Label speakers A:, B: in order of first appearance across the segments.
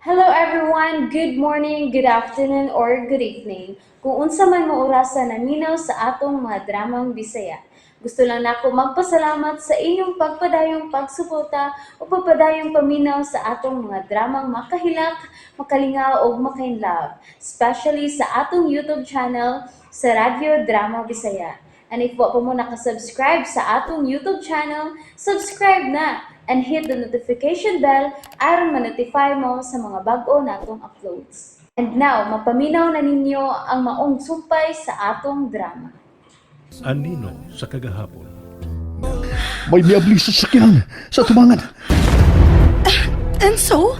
A: Hello everyone! Good morning, good afternoon, or good evening. Kung unsa man mo orasa naminaw sa atong mga dramang Bisaya. Gusto lang nako magpasalamat sa inyong pagpadayong pagsuporta o pagpadayong paminaw sa atong mga dramang makahilak, makalingaw ug makainlove, especially sa atong YouTube channel sa Radyo Drama Bisaya. And if wa pa mo nakasubscribe sa atong YouTube channel, subscribe na and hit the notification bell aron ma-notify mo sa mga bag-o natong uploads. And now, mapaminaw na ninyo ang maong sumpay sa atong drama.
B: Anino sa kagahapon.
C: May miabli sa sakyanan sa tumangan.
D: And so?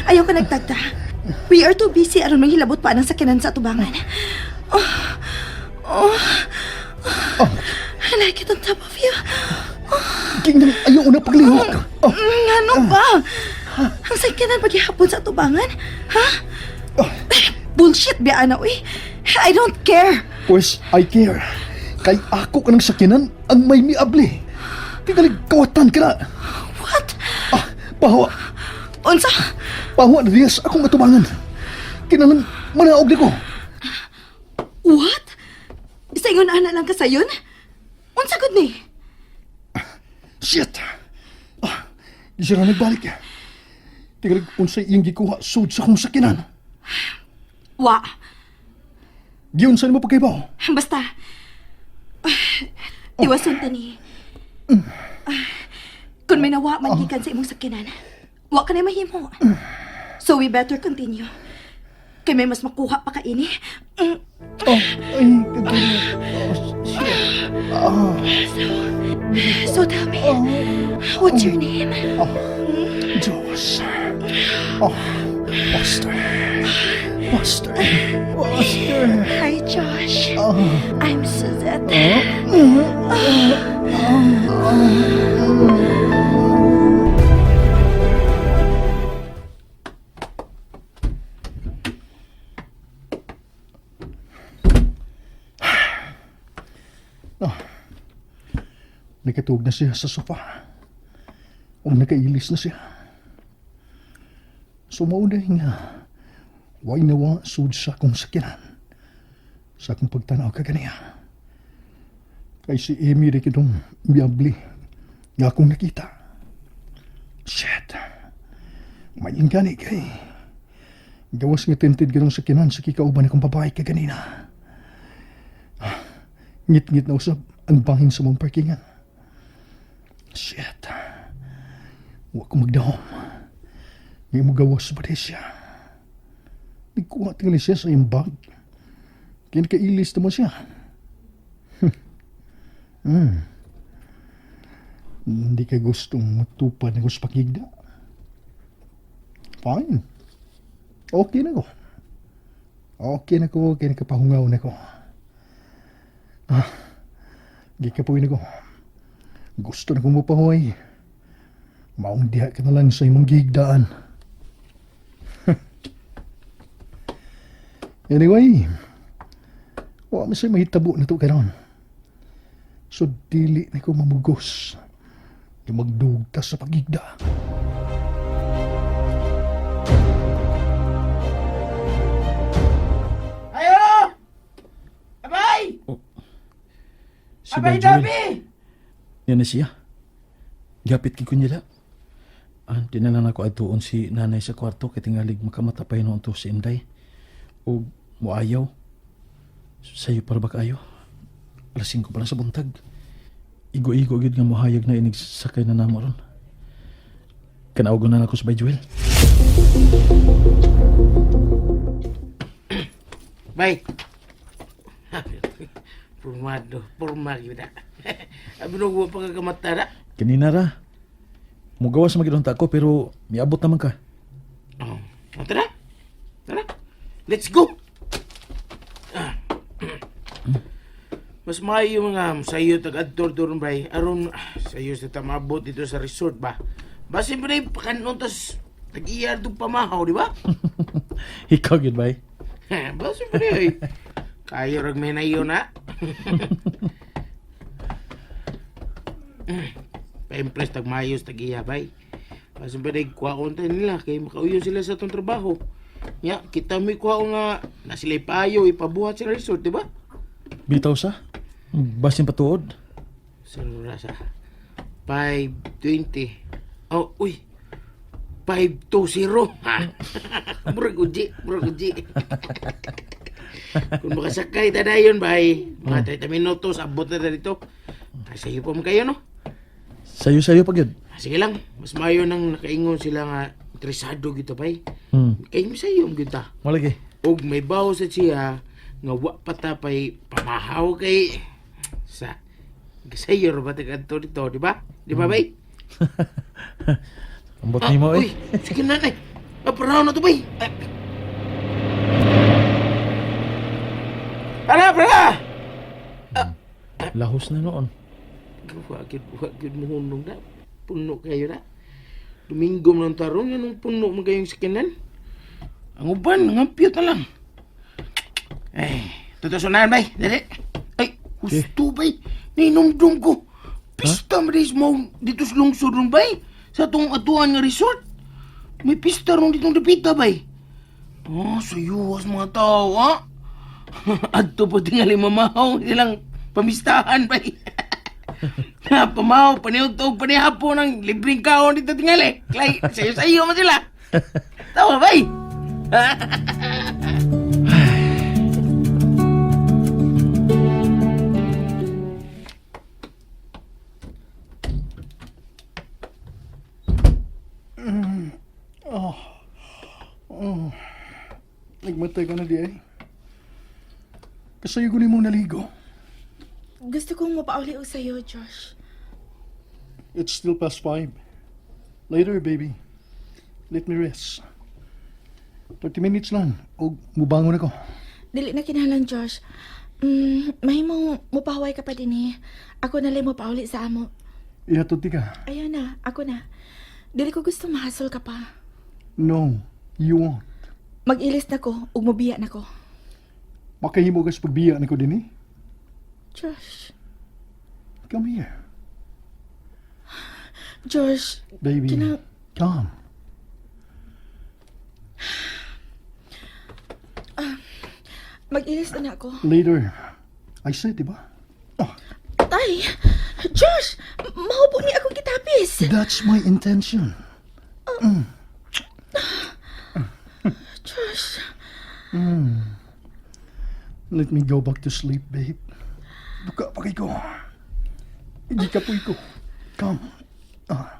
D: Ayaw ka nagtagta. We are too busy aron manghilabot pa ang sakyanan sa atubangan. Oh, oh, oh. I like it on top of you.
C: Ginang ayaw na paglihok. Oh,
D: Ano ba? Ang sakyanan paghihapon sa atubangan? Ha? Bullshit, biya na, uy. I don't care.
C: Pues, I care. Kay ako ka ng sakyanan ang may miabli. Tingalig kawatan ka na.
D: What?
C: Ah, pahawa.
D: Unsa?
C: Pahawa na diya sa akong atubangan. Kinalang manaog ni ko.
D: What? Sa ingon ana lang ka sayon? Unsa gud ni?
C: Shit! Ah, di siya na nagbalik. Tingalig unsay iyang gikuha sud sa akong sakyanan.
D: Wa.
C: Giunsa nimo pagkaibaw.
D: Basta. Tiwason ta ni. Kung may nawa man gikan sa imong sakyanan, wa ka na mahimo. So we better continue. Kay may mas makuha pa kaini.
C: Oh, ay, kagano. Oh, shit. Ah,
D: So tell me, what's your name?
C: Diyos. Oh, Buster. Buster. Buster.
D: Hi, Josh.
C: Oh.
D: I'm Suzette.
C: Nakatuog na siya sa sofa. O nakailis na siya. Sumauna nga. Way nawa sud sa akong sakyanan. Sa akong pagtanaw kaganiya. Kay si Amy rin kitong miyabli nga akong nakita. Shit. May ingani kay. Gawas nga tinted ganong sakyanan sa kikauban akong babae kaganina. Ngit-ngit na usab ang bahin sa mong parkingan. Shit. Wa ko magdahom. Ngay mo gawas ba di siya? Nagkuha tingali siya sa iyang bag. Kaya nakailis naman siya. Hindi ka gustong matupad ng gusto pakigda. Fine. Okay na ko. Okay na ko, okay na kapahungaw na ko. Ah, gikapoy na ko. Gusto na kong mapahuway. Maong diha ka na lang sa imong gigdaan. Anyway, wa man siya mahitabo na to karon. So dili na ko mamugos. Nga magdugta sa pagigda.
E: Ayo! Abay!
F: Si
E: Abay,
F: Bay Joel.
E: Dabi!
F: Yan na siya. Gapit kay kunyala. Ah, dinala na ko adtuon si nanay sa kwarto kay tingalig makamata pa hinuon to si Inday. O muayaw. Sayo para ba kaayo? Alas 5 pa lang sa buntag. Igo-igo gyud nga mohayag na inig sakay na namo ron. Kanaogon na nako si Bay Joel.
E: Bay! Formado, formal yun na. Abi nung pa kagamata na.
F: Kanina ra. Mugawas magidon ta ko pero miabot naman ka.
E: Oh, tara. Tara. Let's go! Ah. Mas maayo mga sayo tag-adtor doon bay. Aron sayo sa tamabot dito sa resort ba. Basin pa na yung pakanon tas tag-iyar doon pamahaw, di ba?
F: Ikaw gyud bay.
E: Basin pa na yun. Kayo rag may na yun na. Pa-impress tag mayos tag iya bay. Basin pa day kuhaon tayo nila kay makauyon sila sa atong trabaho. Nya, kita may kuhaon nga na sila ipayo ipabuhat sa resort, di ba?
F: Bitaw sa? Basin patuod.
E: Sa oras ah. 5:20. Oh, uy. 5:20. Ha? Murag uji, murag uji. Kung makasakay ta dayon bay, mga 30 minutos abot na ta dito. Ay, sayo pa man kayo no.
F: Sayo-sayo pa gyud.
E: Ah, sige lang, mas mayo nang nakaingon sila nga interesado gyud ta bay. Kay misayo gyud ta.
F: Malagi.
E: Og may bawo sa siya nga wa pa ta pay pamahaw kay sa sayo ra ba ta kadto dito, di ba? Di ba bay?
F: Ambot nimo
E: Uy,
F: eh.
E: sige na nay. Ah, paraw na to bay. Ay. Para, para!
F: Lahos na noon.
E: Wa gyud mohunong na. Puno kayo na. Domingo man ang tarong, anong puno man kayong sakinan? Ang uban, nangampiyot na lang. Ay, tutusunan bay, dali. Ay, husto bay. Nainomdom ko. Pista man days mo dito sa lungsod ron bay. Sa atong atuan nga resort. May pista ron ditong dapita bay. Oh, sayuwas mga tao, ha? Adto po tingali mamahaw silang pamistahan bay. Na pamahaw, paniudtog, panihapon ang libreng kaon dito tingali. Klay, sayo-sayo man sila. Tawa bay.
C: Nagmatay ka na di ay. Kasayo ko ni mo naligo.
D: Gusto kong mapauli og sayo, Josh.
C: It's still past 5. Later, baby. Let me rest. 30 minutes lang. O mubangon ako.
D: Dili na kinahanglan, Josh. Mahimong mupahaway ka pa din eh. Ako na lang mopauli sa amo.
C: Ihatod ti ka.
D: Ayaw na, ako na. Dili ko gusto mahasol ka pa.
C: No, you won't.
D: Mag-ilis na ko ug mobiya na ko.
C: Makahimo ka sa pagbiya nako din eh.
D: Josh.
C: Come here.
D: Josh,
C: Baby, come.
D: Mag-ilis na na ako.
C: Later. I said, di ba? Oh,
D: Tay! Josh! Mahubo ni akong gitapis!
C: that's my intention.
D: Josh!
C: Let me go back to sleep, babe. Duka pa kay ko. Hindi ka po ko. Come. Ah,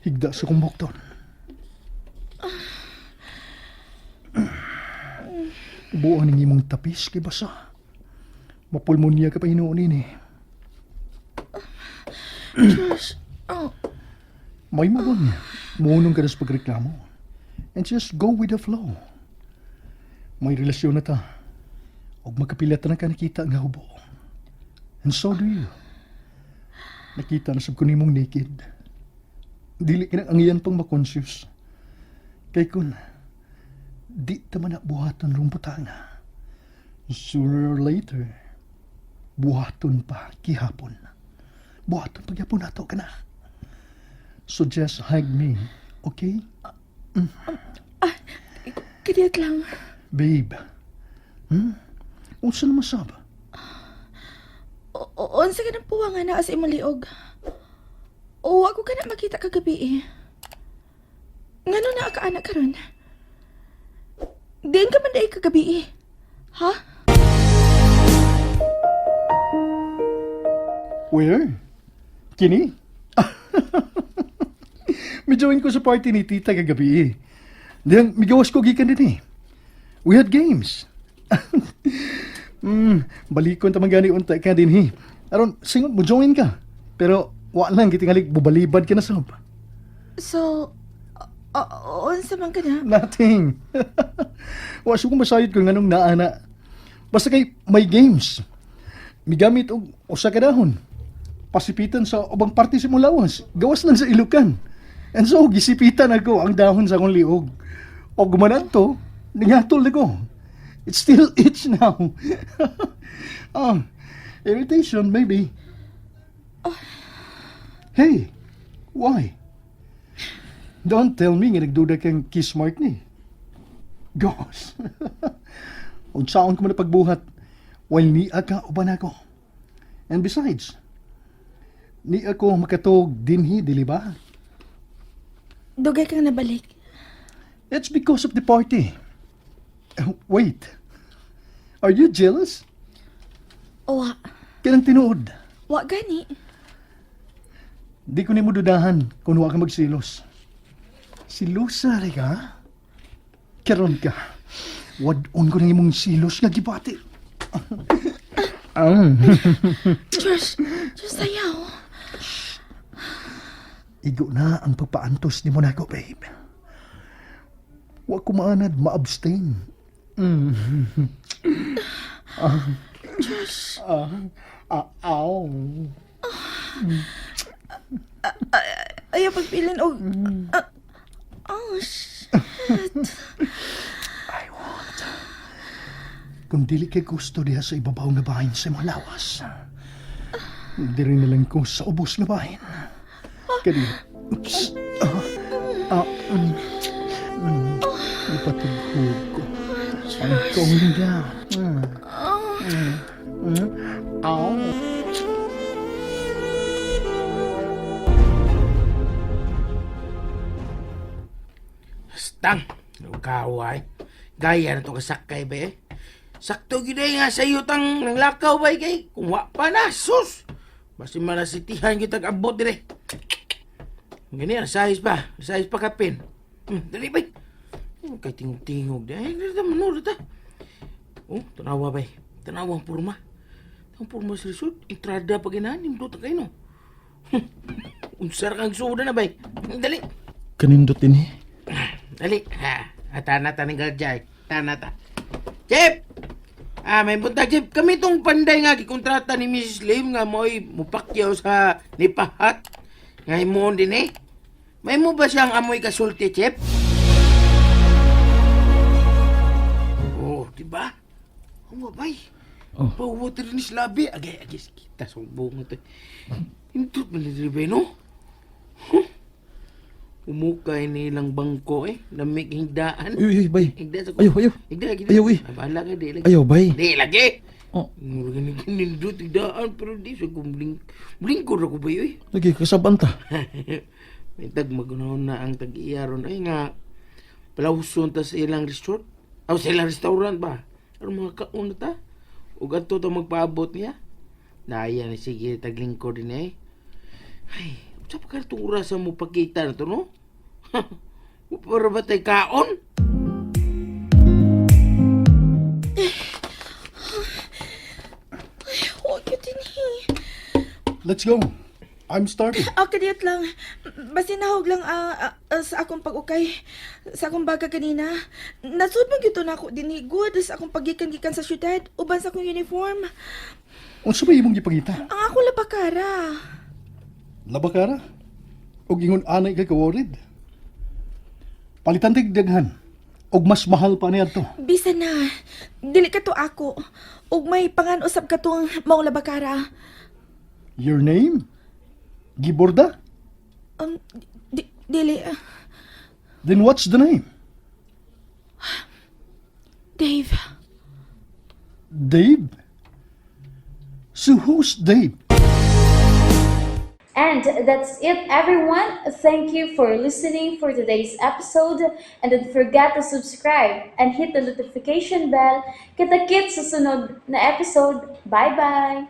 C: higda sa kong bukton. Buwan ng imong tapis kay basa. Mapulmonya ka pa hinuon eh.
D: Josh! Oh,
C: May magon. Muunong ka na sa pagreklamo. And just go with the flow. May relasyon na ta. Og magkapilat na ka nakita nga hubo. And so do you. Nakita na sab ko nimong naked. Dili ka na ang iyan pang makonscious. Kay kun, di ta man na buhaton rong butanga. Sooner or later, buhaton pa gihapon. Buhaton pagyapon nato ka na. So just hug me, okay?
D: kadiyot lang.
C: Babe. Unsa naman sab?
D: Unsa ka ng puwa nga naa sa imong liog? O, ako ka na makita kagabi eh. Ngano na ka anak karon? Diin ka man dai kagabi eh. Ha?
C: Where? Kini? Mijoin ko sa party ni tita kagabi eh. Then, migawas ko gikan din eh. We had games. Balikon ta man gani unta ka din he. Aron, singot mo join ka. Pero, wa lang gitingalig bubalibad ka na sab.
D: So, unsa man ka na?
C: Nothing. Wa siya kung masayod ko nganong naana. Basta kay may games. Migamit og usa ka dahon. Pasipitan sa ubang parte sa imong lawas. Gawas lang sa ilukan. And so, gisipitan ako ang dahon sa akong liog. O gumanan to, ningatol na ko. It still itch now. Irritation, maybe. Hey, why? Don't tell me nga nagduda kang kiss mark ni. Gosh. Unsaon ko man na pagbuhat while niya ka uban ako. And besides, ni ako makatog dinhi, dili ba?
D: Dugay kang nabalik.
C: It's because of the party. Wait. Are you jealous?
D: Wa.
C: Kanang tinuod.
D: Wa gani.
C: Di ko nimo dudahan kung wa ka magsilos. Silosa rin ka? Karon ka. Wad-on ko ng imong silos nga gibati.
D: Josh, Josh, sayaw.
C: Igo na ang pagpaantos ni Monaco, babe. Wa ko maanad ma-abstain.
D: Josh.
C: Ah, aw.
D: Ayaw pagpilin og... Ah, oh, shit.
C: I want. Kung dili kay gusto diha sa ibabaw nga bahin sa imong lawas. Diri na lang ko sa ubos nga bahin. Kani, oops. Ah, ah, Ipatughog ko. I'm going down. Ow.
E: Stang, kaway. Gaya na to kasakay ba eh. Sakto gid ay nga sa iyo tang nanglakaw ba kay kung wa pa na sus. Basi marasitihan kita abot dire. Gani ang size pa, size pa kapin. Dali bay. Kay tingog-tingog di. Ay, dali ta manur ta. Oh, tanawa bay. Tanawa ang purma. Ang purma sa resort, entrada pa ginahan, nindot kayo no. Unsar kang suda na bay. Dali.
F: Kanindot din eh.
E: Dali. Ha. Tana ta ng galjay. Tana ta. Chef! Ah, may buntag, Chef. Kami tong panday nga gikontrata ni Mrs. Lim nga mo'y mupakyaw sa nipahat. Nga himuon din eh. May mo ba siyang amoy kasulti, Chef? Oh, di ba? Ang babay.
F: Oh.
E: Pawater ni slabi. Agay, agay, kita sa buong ito. Intut man ni ba, no? Huh? Umukay nilang bangko eh. Lamig higdaan.
F: Uy, uy, bay.
E: Higda sa
F: Ayaw, ayaw.
E: Higda, higda.
F: Ayaw, eh.
E: Ay, bahala ka, di lagi.
F: Ayaw, bay.
E: Di lagi.
F: Oh.
E: Mura ni nindot higdaan pero di sa kumling blingkod ako ba eh.
F: Lagi, kasaban ta.
E: May tag magunahon na ang tag-iyaron ay nga palawson ta sa ilang resort. Aw sa ilang restaurant ba? Aron mga kaon na ta. Ug adto ta magpaabot niya. Naya na sige taglingkod din eh. Ay, unsa pa karon tong orasa mo pakita na to no? Para ba tay kaon?
D: Wa gyud dinhi.
C: Let's go. I'm starving.
D: Ah, kadiyot lang. Basin nahog lang sa akong pag-ukay. Sa akong baga kanina. Nasud man gyud to nako dinhi good sa akong paggikan-gikan sa syudad uban sa akong uniform.
C: Unsa ba imong gipangita?
D: Ang akong labakara.
C: Labakara? Og ingon anay kay ka-worried? Palitan tig daghan. Og mas mahal pa niya to.
D: Bisa na. Dili ka to ako. Ug may pangan-usab ka tong maong labakara.
C: Your name? Giborda?
D: Dili.
C: Then what's the name?
D: Dave.
C: Dave? So who's Dave?
A: And that's it, everyone. Thank you for listening for today's episode. And don't forget to subscribe and hit the notification bell. Kita-kits sa sunod na episode. Bye-bye!